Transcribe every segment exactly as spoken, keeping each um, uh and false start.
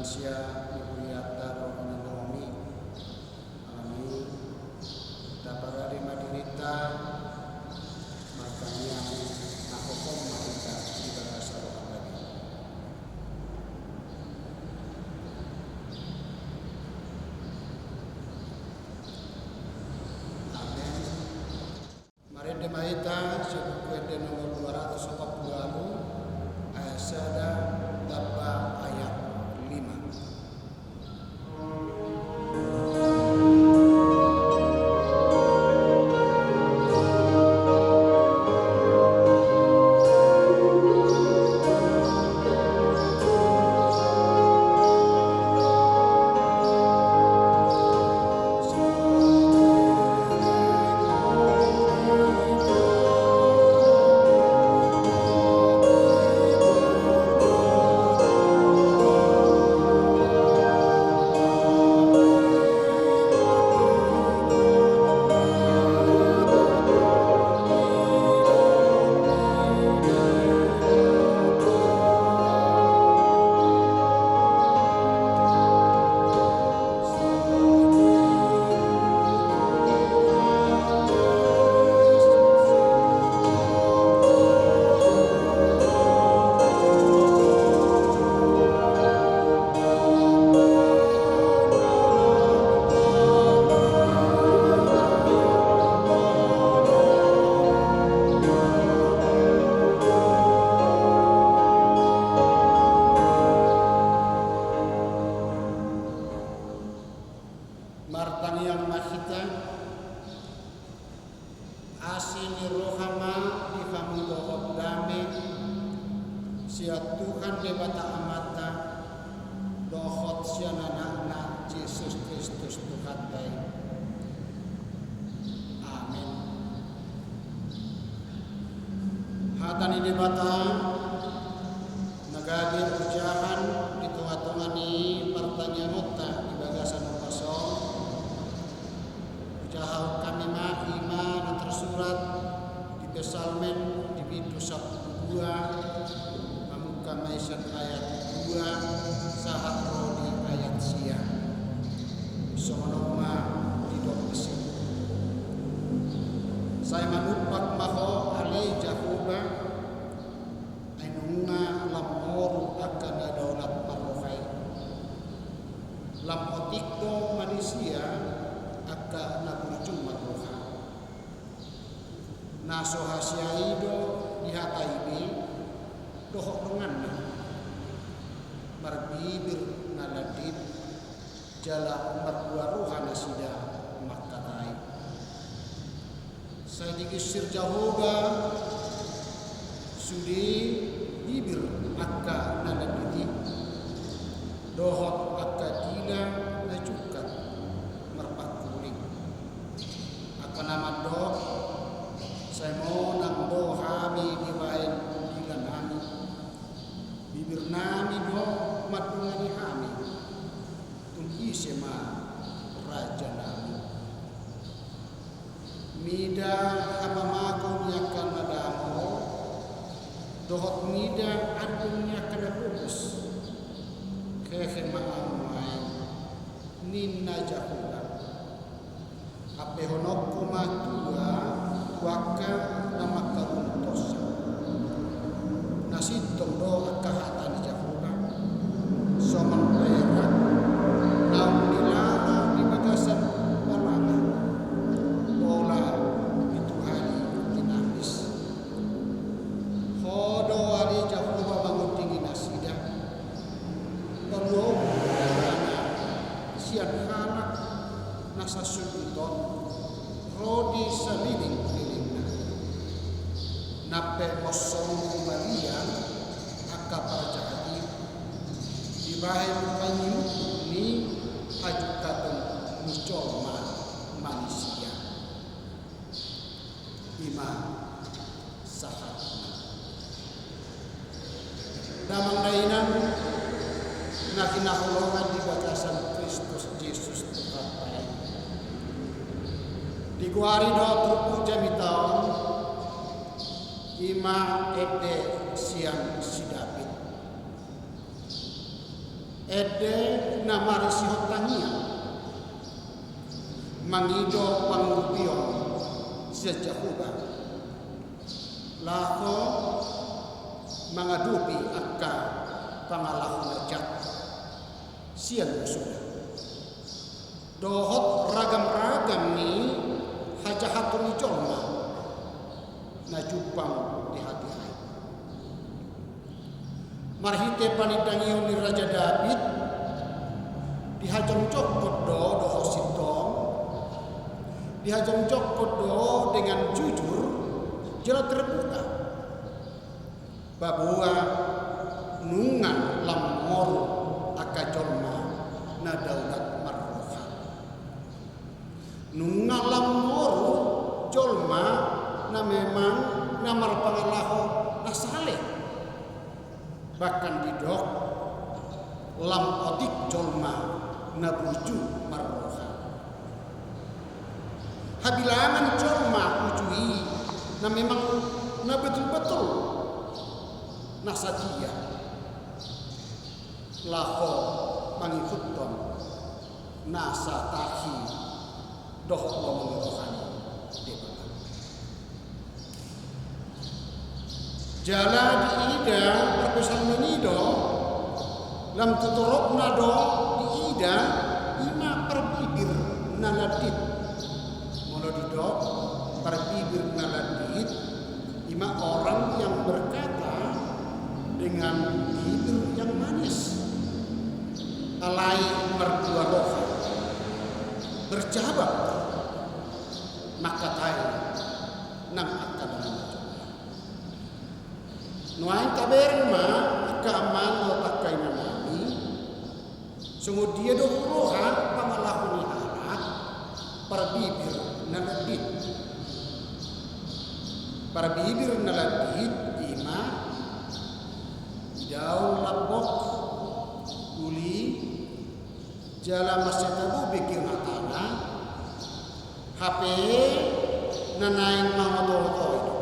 Sia ni hurianta do ninomi. Alani i, taparade ma dirinta martangiang na hohom ma hita di bagasan roha nami. Amen. Marende ma hita sian Buku Ende nomor dua ratus opat pulu ualu, ayat sada tamba ayat lima. Martangiang ma hita. Asi ni roha ma di hamu dohot dame sian Tuhan Debata Amanta dohot sian Anakna Jesus Kristus Tuhanta i. Amen. Hata ni Debata na gabe ojahan di tongatonga ni partangiangonta di bagasan ombas on. Hujahahon hami ma i ma na tarsurat di Psalmen di bindu sampulu dua, mamungka ma i sian ayat dua sahat ro di ayat sia. Songon on ma didok disi. Sai manumpak ma ho ale Jahowa, ai nunga lam moru angka na daulat marroha i. Lam otik do manisia angka na burju marroha. Na so hasea i do dihatai be dohot donganna. Marbibir na landit jala mardua roha nasida mangkatai. Sai digirsir Jahowa sude bibir angka na landit i, dohot angka dila na jungkat marpangkuling. Angka na mandok, sai monang do hami dibahen dilanami, bibirnami do mandongani hami, tung ise ma rajanami. Mida hamamangkon ni angka na dangol, dohot mida andung ni angka na pogos, hehe ma ahu nuaeng, ninna Jahowa. Ampehononku ma tua tu angka na mangkabunuhonsa. Na sintong do angka hata ni Jahowa, songon perak naung nilala di bagasan balanga, pola pitu hali tinapis. Ho do ale Jahowa mangondingi nasida. Tolu ombun ibana sian halak na sasundut on ro di salelenglelengna. Nang pe mosong malian angka parjahat i, dibahen panginuthon ni hajungkaton ni jolma manisia. I ma sahatna. Damang dainang na hinaholongan di bagasan Kristus Jesus Tuhanta i. Digoari do turpuk jamita on, i ma ende sian si Daud. Ende na marisihon tangiang mangido pangurupion sian Jahowa laho mangadopi angka pangalaho na jat sian musuna dohot ragam-ragam ni hajahaton ni jolma na jumpang di hatiha i. Marhite panindangion ni Raja Daud, dihajongjonghon do dohot sintong, dihajongjonghon do dengan jujur jala terbuka. Paboa nunga lam moru angka jolma na daulat marroha. Nunga lam moru jolma na memang na marpangalaho na sale. Bahkan didok lam otik jolma na burju marroha. Habilangan jolma uju i na memang na betul-betul na satia laho mangihuthon nasa tahi dohot lomo ni roha ni Debata. Jala diida parpsalmen i do, lam tu toropna do diida, i ma parbibir na landit. Molo didok parbibir na landit, i ma orang yang berkata dengan bibir yang manis. Alai mardua roha, bercabang, mangkatai nang angka dongan na jolma. Nuaeng tabereng ma angka amang dohot angka inanami, songon dia do huroha pangalaho ni halak parbibir na landit. Parbibir na landit i ma idaon lambok, uli, jala mansai tabo begeon hatana, hape na naeng mangotootoi do.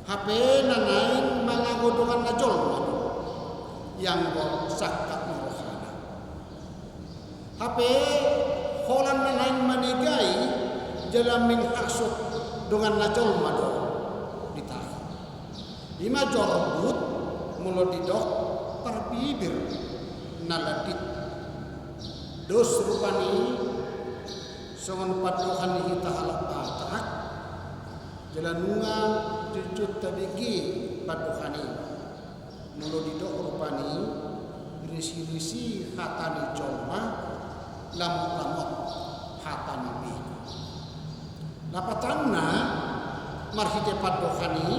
Hape na naeng mangago dongan na jolma do, ianggo sangkap ni rohana. Hape holan na naeng manegai jala menghasut dongan na jolma do ditahi. I ma jorbut molo didok parbibir na landit. Dos rupani songon pandohan ni hita halak Batak, jala nunga jotjot tabege pandohan i. Molo didok rupani risirisi hata ni jolma, lamotlamot hata ni begu. Lapatanna marhite pandohan i,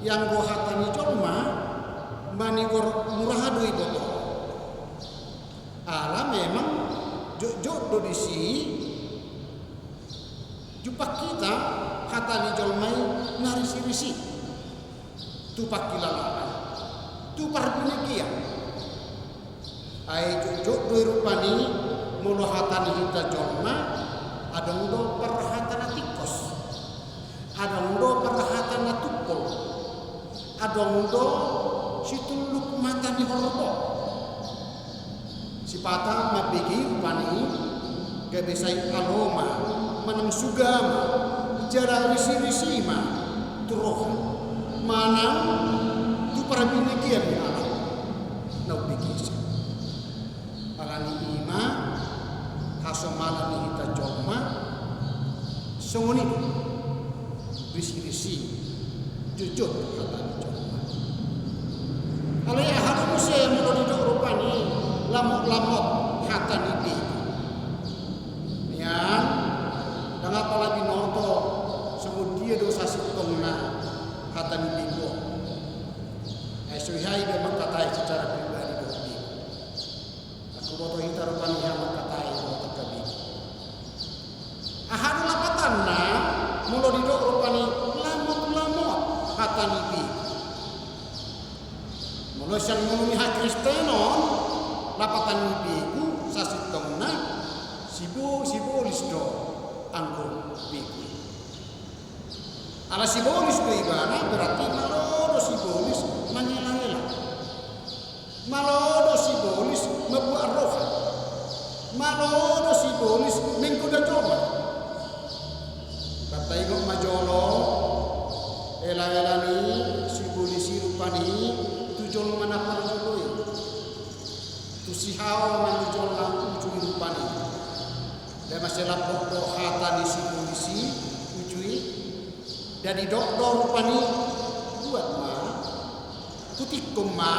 ianggo hata ni jolma manigor mura do iboto. Ala memang jotjot do disi jumpang hita hata ni jolma i na risirisi tu pangkilalaan, tu parbinegean. Ai jotjot do i rupani molo hata ni hita jolma, adong do parhata na tingkos, adong do parhata na tumpol, adong do situlluk mata ni horbo. Sipata mambege i rupani gabe sai alo ma manang suga ma jala risirisi ma tu roha manang tu parbinegean ni halak na umbegesa. Alani i ma hasomalan ni hita jolma songon i do. Risirisi jotjot hata ni jolma. Alai aha do muse molo didok rupani lamotlamot hata ni begu? Nian, ndang apala binoto songon dia do sasintongna hata ni begu on. Ai so hea iba mangkatai secara pribadi dohot begu. Ndang huboto hita rupani hea mangkatai dohot angka begu. Aha do lapatanna molo didok rupani lamotlamot hata ni begu? Molo sian ngolu ni hakristenon, lapatan ni begu sasintongna sibo-, sibolis do anggo begu i. Ala sibolis do ibana, berarti malo do sibolis mangelaela. Malo do sibo-, mambuat roha. Malo do sibolis menggoda jolma. Taingot ma jolo, elaela ni sibolis i rupani tu jolma na parjolo i. Tu si Hawa manujolna uju i rupani. Dia mase lambok do hata ni sibolis i uju i. Dia didok do rupani, buat ma, putikkon ma,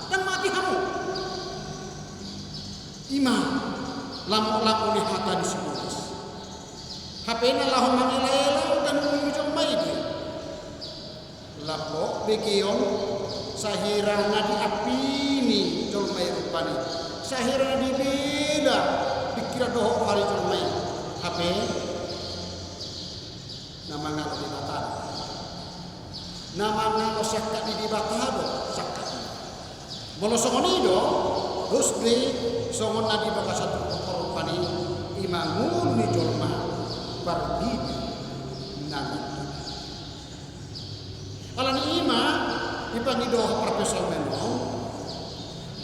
ndang mati hamu. Ima lambok-lambok ni hata ni sibolis. Hape na laho mangelaela ganup ni jolma i do. Lambok begeon sahira na diampini jolma i rupani. Sahira na dibela pikiran dohot roha ni jolma i. Hape na mangalo Debata do. Na mangalo sangkap ni Debata do sangkap i. Molo songon i do, dos do i songon na di bagasan turpuk on rupani, ima ngolu ni jolma parbibir na gundul. Alani i ma dipangido parpsalmen on,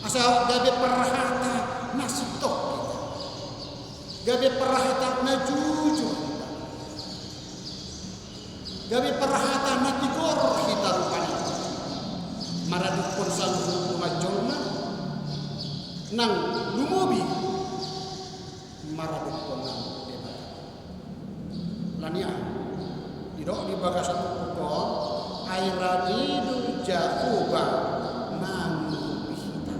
asa gabe parhata na sintong hita. Gabe parhata na jujur hita. Gabe parhata na tigor hita rupani. Maradophon saluhut dongan jolma nang lumobi maradophon nang Debata. Alani i, didok di bagasan turpuk on, ai rade do Jahowa mangurupi hita.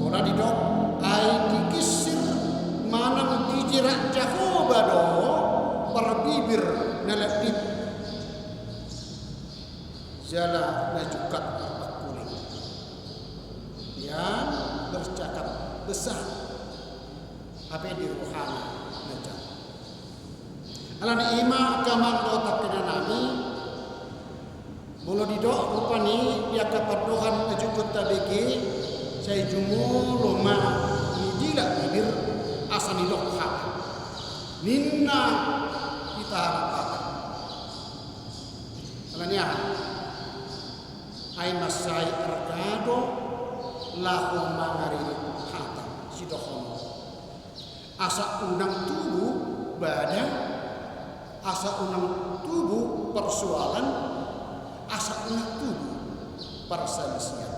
Pola didok, ai diginsir manang dijerat Jahowa do parbibir na landit jala na jungkat marpangkuling. Ia bercakap besar, hape di rohana na jalo. Alani i ma angka amang dohot angka inanami, molo didok rupani di angka pandohan na jumolo tabege, sai jumolo ma nidila bibir asa nidok hata. Ninna hita halak Batak. Alani aha? Ai mansai arga do laho mangaririt hata sidohonon. Asa unang tubu bada, asa unang tubu parsoalan, asa unang tubu parsalisian.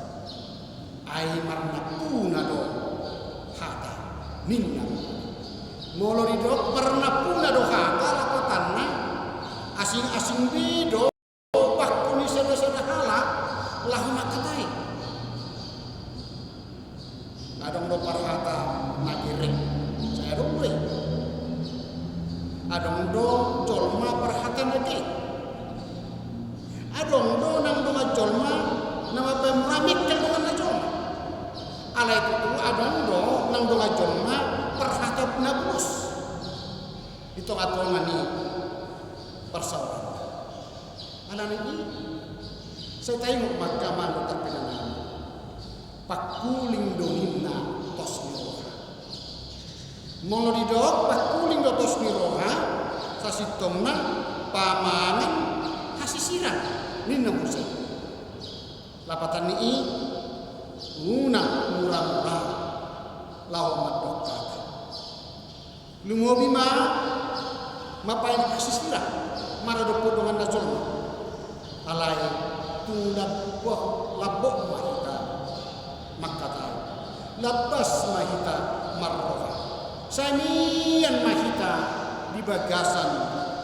Ai marnampuna do hata, ninna. Molo didok marnampuna do hata, lapatanna asing-asing be do pangku ni sada-sada halak laho mangkatai. Adong do parhata na gerek, sai adong do i. Adong do jolma parhata na gerek. Adong do nang dongan jolma na mambahen mura mengkel dongan na jolma. Alai tutu adong do nang dongan jolma parhata na bulus di tonga-tonga ni parsaoranta. Alani i, sai taingot ma angka amang dohot angka inanami. Pangkuling do ninna tos ni roha. Molo didok pangkuling do tos ni roha, sasintongna pamangan hasisiran, ninna muse. Lapatan ni i, unang mura-mura laho mandok hata. Lumobi ma mambahen hasisiran maradophon dongan na jolma. Alai tung lambok, lambok ma hita mangkatai, lambas ma hita marroha, sai mian ma hita di bagasan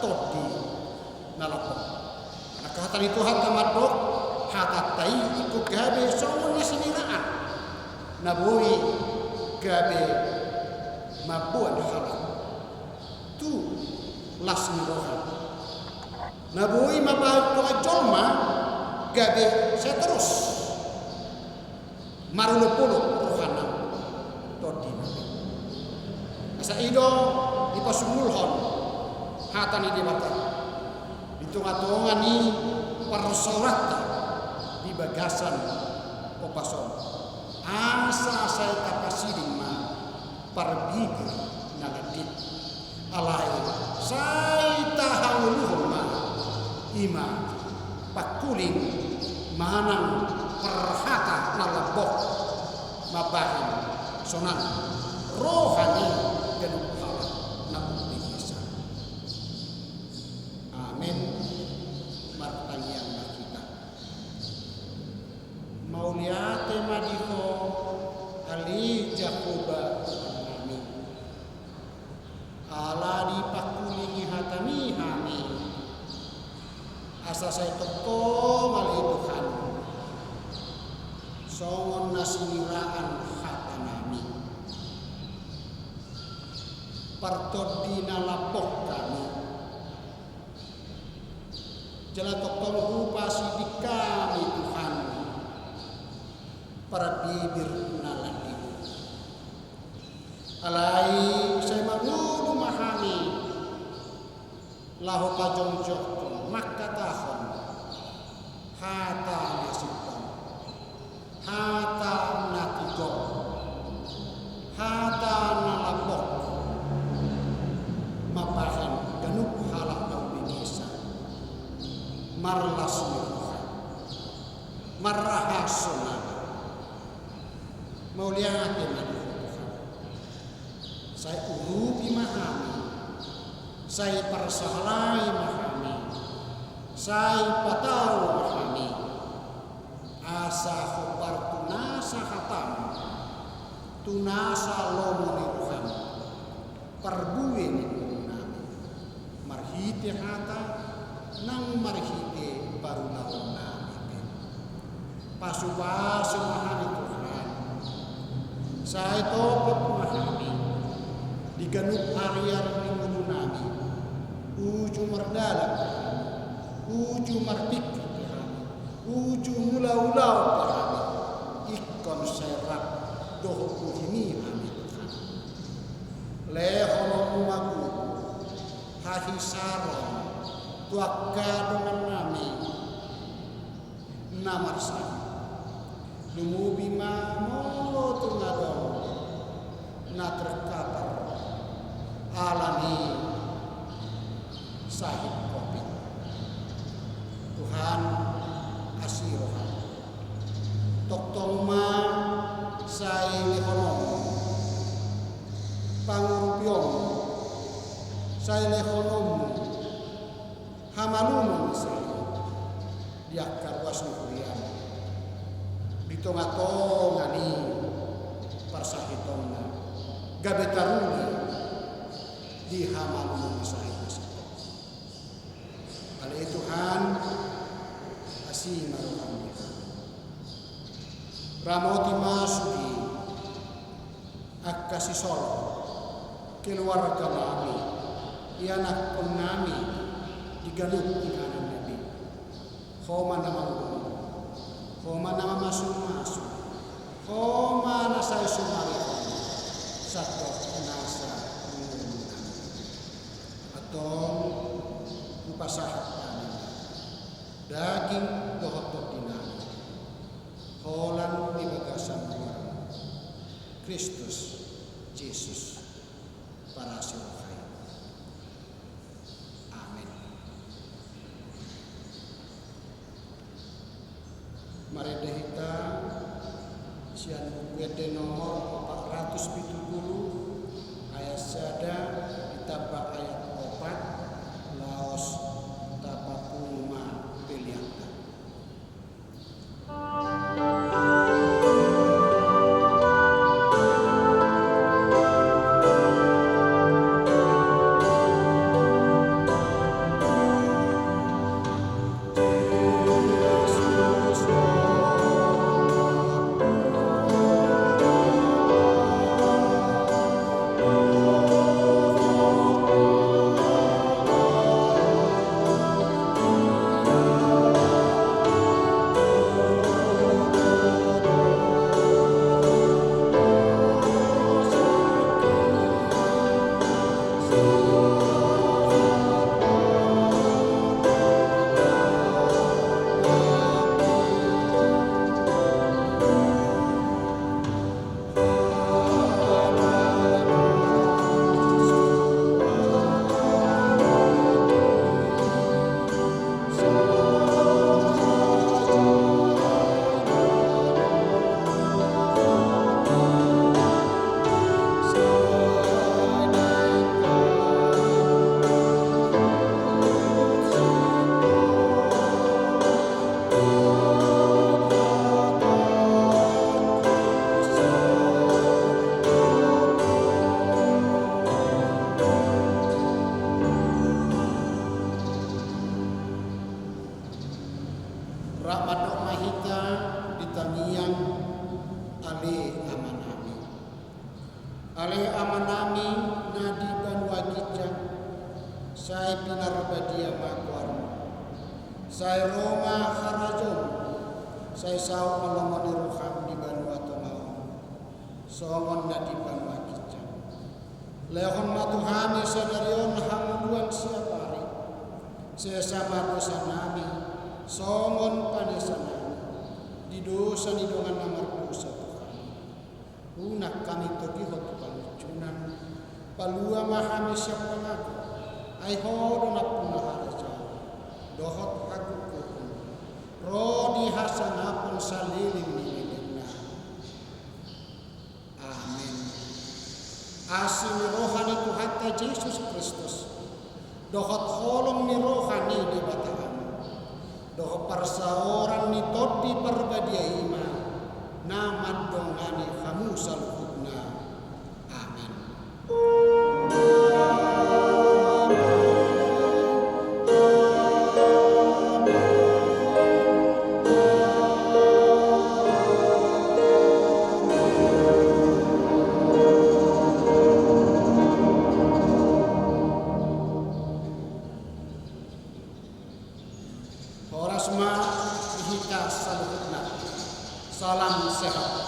tondi na lambok. Angka hata ni Tuhanta mandok, hatanta i ingkon gabe songon na siniraan, na boi gabe mamboan halak tu las ni roha, na boi mambahen dongan jolma gabe sai torus marolop-olop rohana tondina. Asa i do dipasungulhon hata ni Debata di tonga-tonga ni parsaoranta di bagasan ombas on. Asa sai tapasiding ma parbibir na landit. Alai sai tahangoluhon ma, ima pangkuling manang parhata na lambok Mambahen sonang roha ni ganup halak na umbegesa. Amen. Martangiang ma hita. Mauliate ma di Ho, ale Jahowa Tuhannami. Ala dipangkulingi hataMi hami, asa sai tongtong ale Tuhan, songon na siniraan hatanami. Partondi na lambok hami, jala tongtong hupasiding hami Tuhan, parbibir na lambok. Alai sai mangolu ma hami laho pajongjongkon, mangkatahon hata na sintong, hata na tigor, hata na lambok, mambahen ganup halak na umbegesa marlas ni roha, marrahasona. Mauliate ma di Ho Tuhan. Sai urupi ma hami, sai parsahalai ma hami, sai patau ma hami, asa hombar tu nasa hatam, tu nasa lomo ni roham, parbue ni ngolunami, marhite hata nang marhite parulaonnami pe. Pasupasu ma hami Tuhan, sai topot ma hami di ganup ariari ni ngolunami, uju mardalan pe hami, uju marpingkir pe hami, uju mulaulaon pe hami, ingkon sai rap dohot uhimi hami Tuhan. Lehononmu ma guru, hahisaron tu angka dongannami na marsahit. Lumobi ma molo tung adong na terkapar ala ni sahit covid. Tuhan, asi roham. Tongtong ma sai lehononmu pangurupionmu, sai lehononmu hamalumon sai di angka ruas ni huriam, di tongatonga ni parsahitonna, gabe taruli di hamalumon sai. Ale Tuhan, asi ma roham. Ramoti ma sude angka sisol, keluarganami, ianakhonnami, di ganup inganannami. Ho ma na manggomgom, Ho ma na mamasumasu, Ho ma na sai sumarihon sahat tu nasa ngolunami. Antong hupasahat hami daging dohot tondinami holan di bagasan goarmu, Kristus Jesus, parasi roha i. Amen. Marende hita sian Buku Ende nomor opat ratus pitu pulu, ayat sada ditambah ayat opat, laos tapapungu ma peleanta. Ale Amanami na di banua ginjang, sai pinarbadia ma goarMu. Sai ro ma harajaonMu. Sai saut ma lomo ni rohaM di banua tonga on, songon na di banua ginjang. Lehon ma tu hami sadari on hangoluan siapari. Sesa ma dosanami, songon panesanami di dosa ni dongan na mardosa tu hami. Unang hami togihon tu pangunjunan. Palua ma hami sian pangago. Ai Ho do nampuna harajaon dohot hagogoon, ro di hasangapon saleleng ni lelengna. Amen. Asi ni roha ni Tuhanta Jesus Kristus, dohot holong ni roha ni Debata Ama, dohot parsaoran ni Tondi Parbadia i ma na mandongani hamu saluhutna. Amen. Horas ma di hita saluhutna. Salam sehat.